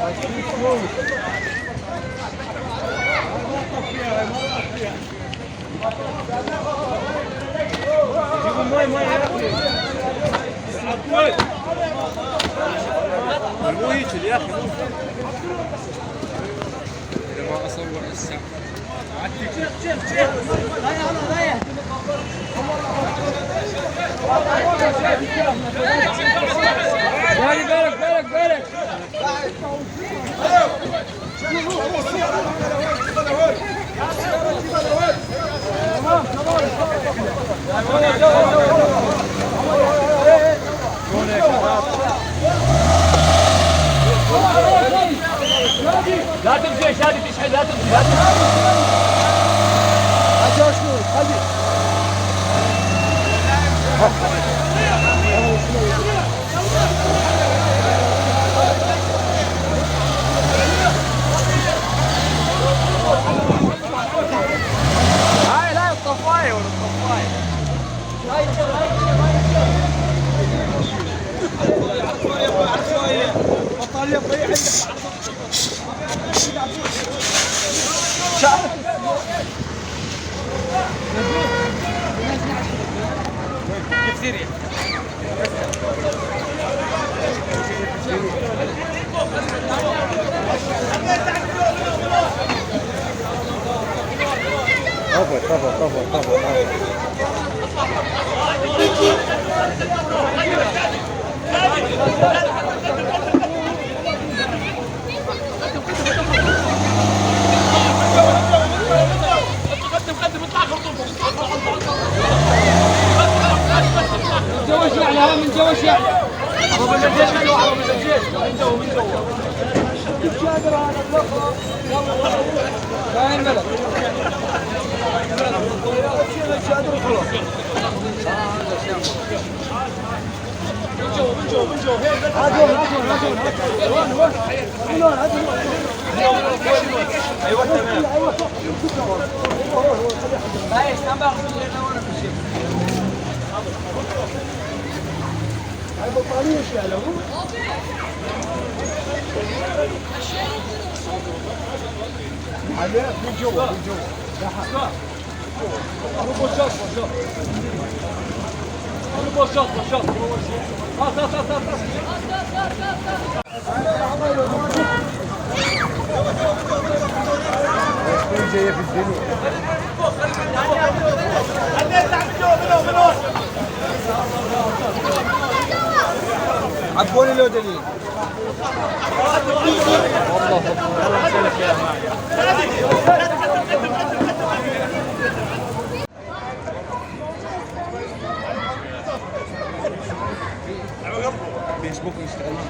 جيبوا مي مي يا اخي. مو هيك يا اخي. ما اصور الساعة. بالك بالك بالك بالك. لا تمشي يا شادي، تشحن، لا تمشي لا تمشي. هاي لا الطفايه ولا الطفايه. طفى طفى طفى طفى طفى. من جوا شعلة، من جوا شعلة. من جوا كاين بلد. من جوا من جوا. شلون جاية في الدنيا؟ عبوني لو دليل. فيسبوك انستغرام.